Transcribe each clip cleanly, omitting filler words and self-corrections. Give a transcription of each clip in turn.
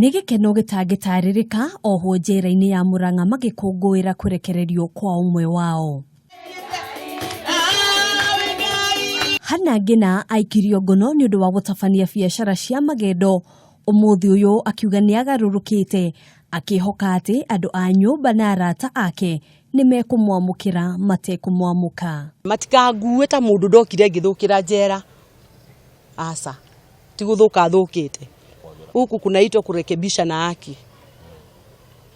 Nĩ gĩkeno gĩtangĩtarĩrĩka ohwo njera-inĩ ya Murang'a magĩkũngũĩra kũrekererio kwa ũmwe wao. Hannah Ngina aikirio ngono nĩ ũndũ wa gũtabania biacara cia magendo ũmũthĩ ũyũ akiuga nĩ agarũrũkĩte akĩhoka atĩ andũ a nyũmba na arata ake nĩ mekũmwamũkĩra matekũmwamũka. Matikangue ta mũndũ ndokire ngĩthũkĩra njera, aca, ti gũthũka thũkĩte. Gũkũ kunaitwo kurekebisha na haki.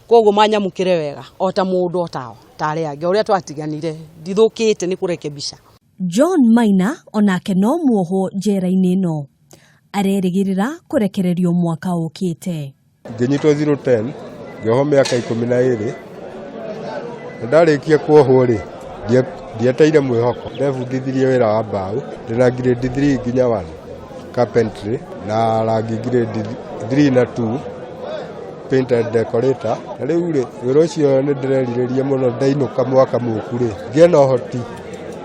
Koguo manyamũkĩre wega o ta mũndũ o tao ta arĩa angĩ, o ũrĩa twatiganire, ndithũkĩte nĩ kũrekebisha. John Maina onake no muohwo njera-inĩ ĩno. Arerĩgĩrĩra kũrekererio mwaka ũkĩte. Ngĩnyitwo 010 ngĩohwo mĩaka 12 na ndarĩkia kuohwo rĩ, ndieteire mwĩhoko. Ndebundithirie wĩra wa mbaũ ndĩna grade 3 nginya 1 carpentry na rangi grade 3 na 2 painter and decorator. Na rĩu rĩ, wĩra ũcio nĩ ndĩrerirĩria mũno ndainũka mwaka mũku rĩ, ngĩe na ũhoti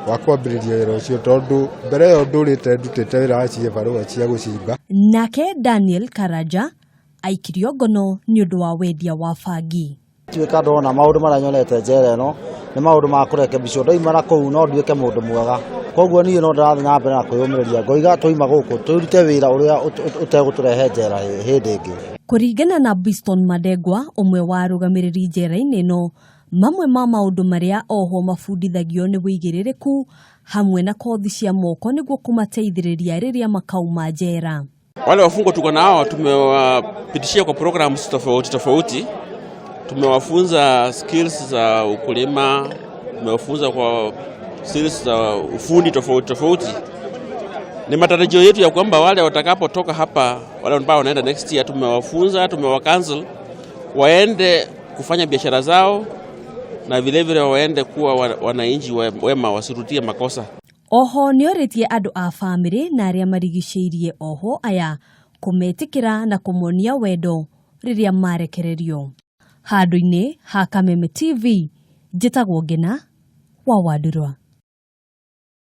wa kwambĩrĩria wĩra ũcio tondũ mbere ĩyo ndũrĩte ndutĩte wĩra wa cibarũa cia gũcimba. Nake Daniel Karanja aikirio ngono nĩ ũndũ wa wendia wa bangi. Tuĩka ndona maũndũ marĩa nyonete njera ĩno nĩ maũndũ ma kũrekebicwo, ndoima na kũu no nduĩke mũndũ mwega. Koguo niĩ no ndĩrathiĩ na mbere na kwĩyũmĩrĩria, ngoiga twaima gũkũ tũrute wĩra ũrĩa ũtegũtũrehe njera hĩndĩ ĩngĩ. Kũringana na Biston Madegwa, ũmwe wa arũgamĩrĩri njera-inĩ ĩno, mamwe ma maũndũ marĩa ohwo mabundithagio nĩ wĩigĩrĩrĩku hamwe na kothi cia moko nĩguo kũmateithĩrĩria rĩrĩa makauma njera. Wale wafungwa tuko nao tumewapitishia kwa programs tofauti tofauti, tumewafunza skills za ukulima, tumewafunza kwa skills za ufundi tofauti tofauti. Ni matarajio yetu ya kwamba wale watakapotoka hapa, wale ambao wanaenda next year, tumewafunza, tumewacounsel waende kufanya biashara zao na vilevile waende kuwa wananchi wema, wasirudie makosa. Oho nĩorĩtie andũ a bamĩrĩ na arĩa marigicĩirie ohwo aya kũmetĩkĩra na kũmonia wendo rĩrĩa marekererio. Handũ-inĩ ha Kameme TV, njĩtagwo Ngina wa Wandurwa.